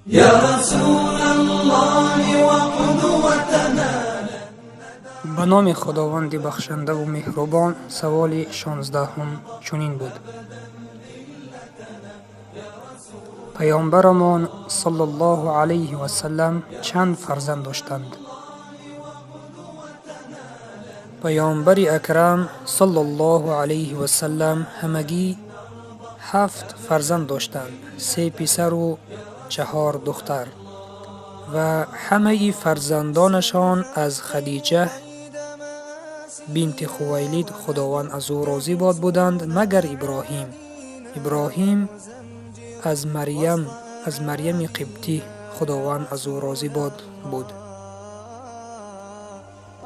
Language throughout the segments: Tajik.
يا رسول الله وقدوتنا. Ба номи Худованди бахшандаву меҳрубон. Саволи 16-ум чунин буд: Паёмбарамон саллаллоҳу алайҳи васаллам чанд фарзанд доштанд? Паёмбари акрам саллаллоҳу алайҳи васаллам ҳамагӣ 7 фарзанд доштанд, 3 писару 4 духтар, ва ҳамаи фарзандонашон аз Хадиҷа бинти Хувайлид, Худованд аз ӯ розӣ бод, буданд, магар Иброҳим. Иброҳим аз Марьями Қибтӣ, Худованд аз ӯ розӣ бод, буд.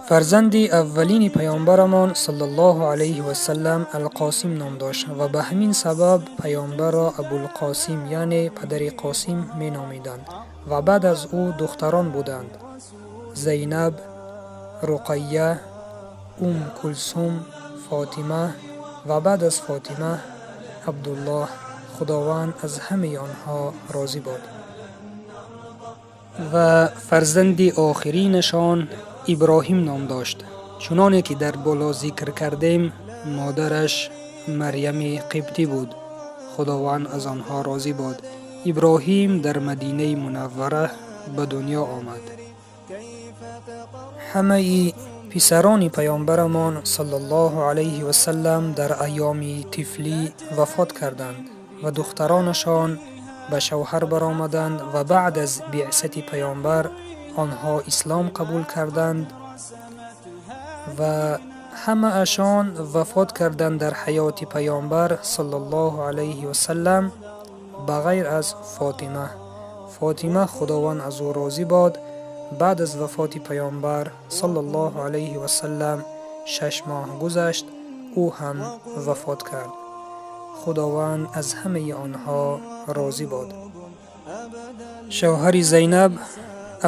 Фарзанди аввалини паёмбарамон саллаллоҳу алайҳи васаллам Алқосим ном дошт ва ба ҳамин сабаб паёмбарро Абулқосим, яъне падари Қосим, меномиданд. Ва баъд аз ӯ духтарон буданд: Зайнаб, Руқайя, Ум Кулсум, Фотима ва баъд аз Фотима Абдуллоҳ, Худованд аз ҳамаи онҳо розӣ бод. Ва фарзанди охиринашон Иброҳим ном дошт. Чуноне ки дар боло зикр кардем, модараш Марьями Қибтӣ буд, Худованд аз онҳо розӣ бод. Иброҳим дар Мадинаи Мунаввара ба дунё омад. Ҳамаи писарони паёмбарамон саллаллоҳу алайҳи васаллам дар айёми тифлӣ вафот карданд ва духтаронашон ба шавҳар баромаданд ва баъд аз биъсати паёмбар онҳо ислом қабул карданд ва ҳамаашон вафот карданд дар ҳаёти паёмбар саллаллоҳу алайҳи васаллам, ба ғайр аз Фотима. Фотима, Худованд аз ӯ розӣ бод, баъд аз вафоти паёмбар саллаллоҳу алайҳи васаллам 6 моҳ гузашт, ӯ ҳам вафот кард. Худованд аз ҳамаи онҳо розӣ бод. Шавҳари Зайнаб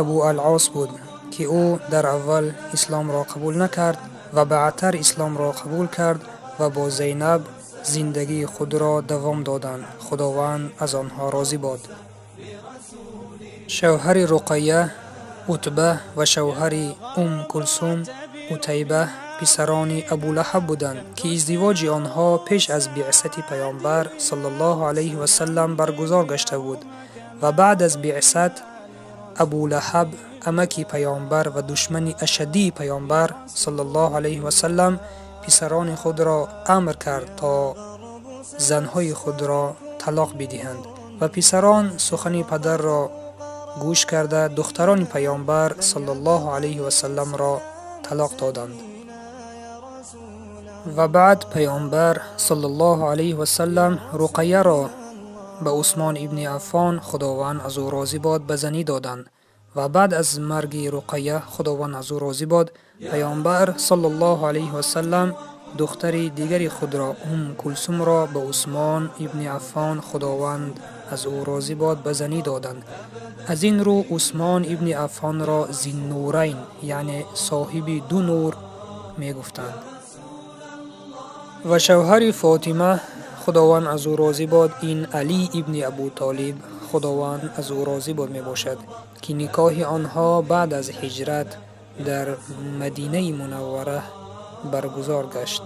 Абу Алъос буд, ки ӯ дар аввал исломро қабул накард ва баъдтар исломро қабул кард ва бо Зайнаб зиндагии худро давом доданд. Худованд аз онҳо розӣ бод. Шавҳари Руқайя Утба ва шавҳари Ум Кулсум Утайба писарони Абулаҳаб буданд, ки издивоҷи онҳо пеш аз биъсати паёмбар саллаллоҳу алайҳи васаллам баргузор гашта буд. Ва баъд аз биъсат Абулаҳаб, амаки паёмбар ва душмани ашаддии паёмбар саллаллоҳу алайҳи васаллам, писарони худро амр кард то занҳои худро талоқ бидиҳанд ва писарон сухани падарро гӯш карда духтарони паёмбар саллаллоҳу алайҳи васалламро талоқ доданд. Ва баъд паёмбар саллаллоҳу алайҳи васаллам Руқайяро ба Усмон ибни Аффон, Худованд аз ӯ розӣ бод, ба занӣ доданд. Ва баъд аз марги Руқайя, Худованд аз ӯ розӣ бод, паёмбар саллаллоҳу алайҳи васаллам духтари дигари худро Ум Кулсумро ба Усмон ибни Аффон, Худованд аз ӯ розӣ бод, ба занӣ доданд. Аз ин рӯ Усмон ибни Аффонро Зиннурайн, яъне соҳиби ду нур, мегуфтанд. Ва шавҳари Фотима, Худованд аз ӯ розӣ бод, ин Алӣ ибни Абутолиб, Худованд аз ӯ розӣ бод, мебошад, ки никоҳи онҳо баъд аз ҳиҷрат дар Мадинаи Мунаввара баргузор гашт.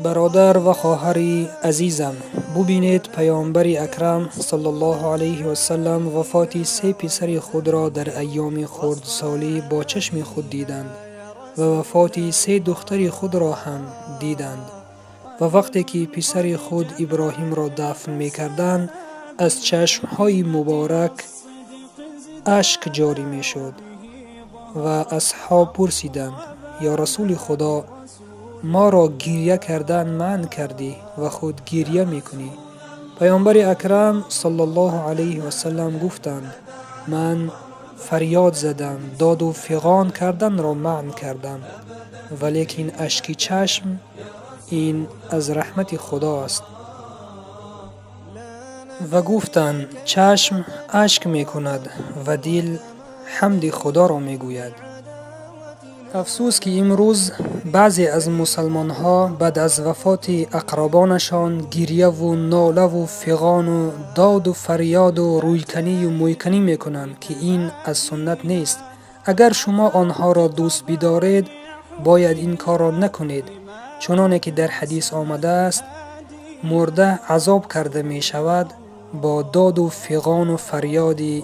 Бародар ва хоҳари азизам, бубинед, паёмбари акрам саллаллоҳу алайҳи васаллам вафоти 3 писари худро дар айёми хурдсолӣ бо чашми худ диданд ва вафоти 3 духтари худро ҳам диданд. Ва вақте ки писари худ Иброҳимро дафн мекарданд, аз чашмҳои муборак ашк ҷорӣ мешуд ва асҳоб пурсиданд: ё Расули Худо, моро гиря кардан манъ кардӣ ва худ гиря мекунӣ? Паёмбари акрам саллаллоҳу алайҳи васаллам гуфтанд: ман фарёд задам, доду фиғон карданро манъ кардам, валекин ашки чашм ин аз раҳмати Худо аст. Ва гуфтанд: чашм ашк мекунад ва дил ҳамди Худоро мегӯяд. Афсӯс, ки имрӯз баъзе аз мусалмонҳо баъд аз вафоти ақробонашон гирьяву нолаву фиғону доду фарёду рӯйканию мӯйканӣ мекунанд, ки ин аз суннат нест. Агар шумо онҳоро дӯст бидоред, бояд ин корро накунед. Чуноне ки дар ҳадис омадааст, мурда азоб карда мешавад бо доду фиғону фарёди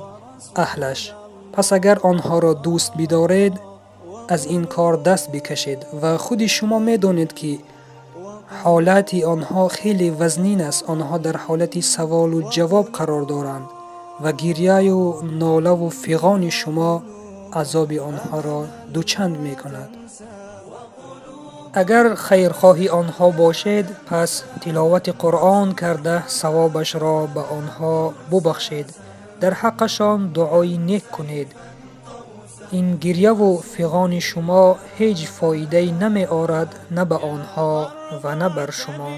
аҳлаш. Пас агар онҳоро дӯст бидоред, аз ин кор даст бикашед ва худи шумо медонед, ки ҳолати онҳо хеле вазнин аст. Онҳо дар ҳолати саволу ҷавоб қарор доранд ва гирьяю нолаву фиғони шумо азоби онҳоро дучанд мекунад. Агар хайрхоҳи онҳо бошед, пас тиловати Қуръон карда савобашро ба онҳо бубахшед, дар ҳаққашон дуои нек кунед. Ин гирьяву фиғони шумо ҳеҷ фоидае намеорад на ба онҳо ва на бар шумо.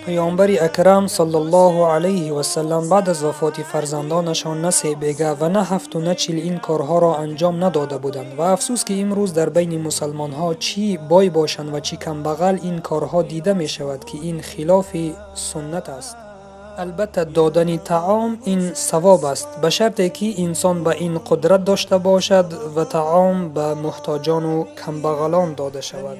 Паёмбари акрам саллаллоҳу алайҳи васаллам баъд аз вафоти фарзандонашон на себега ва на ҳафту на чил ин корҳоро анҷом надода буданд. Ва афсӯс, ки имрӯз дар байни мусалмонҳо чӣ бой бошанд ва чӣ камбағал ин корҳо дида мешавад, ки ин хилофи суннат аст. Албатта, додани таом ин савоб аст, ба шарте ки инсон ба ин қудрат дошта бошад ва таом ба муҳтоҷону камбағалон дода шавад.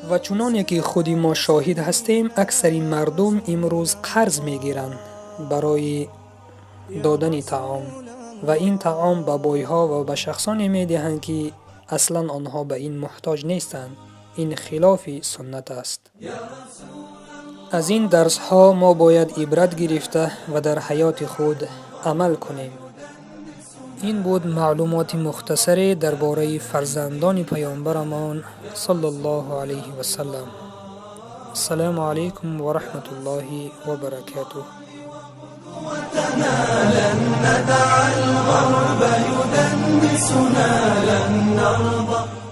Ва чуноне ки худи мо шоҳид ҳастем, аксари мардум имрӯз қарз мегиранд барои додани таом ва ин таом ба бойҳо ва ба шахсоне медиҳанд, ки аслан онҳо ба ин муҳтоҷ нестанд. Ин хилофи суннат аст. Аз ин дарсҳо мо бояд ибрат гирифта ва дар ҳаёти худ амал кунем. Ин буд маълумоти мухтасаре дар бораи фарзандони паёмбарамон саллаллоҳу алайҳи васаллам. Ассалому алайкум ва раҳматуллоҳи ва баракатуҳ. لن ندع الغرب يدنسنا، لن نرضى.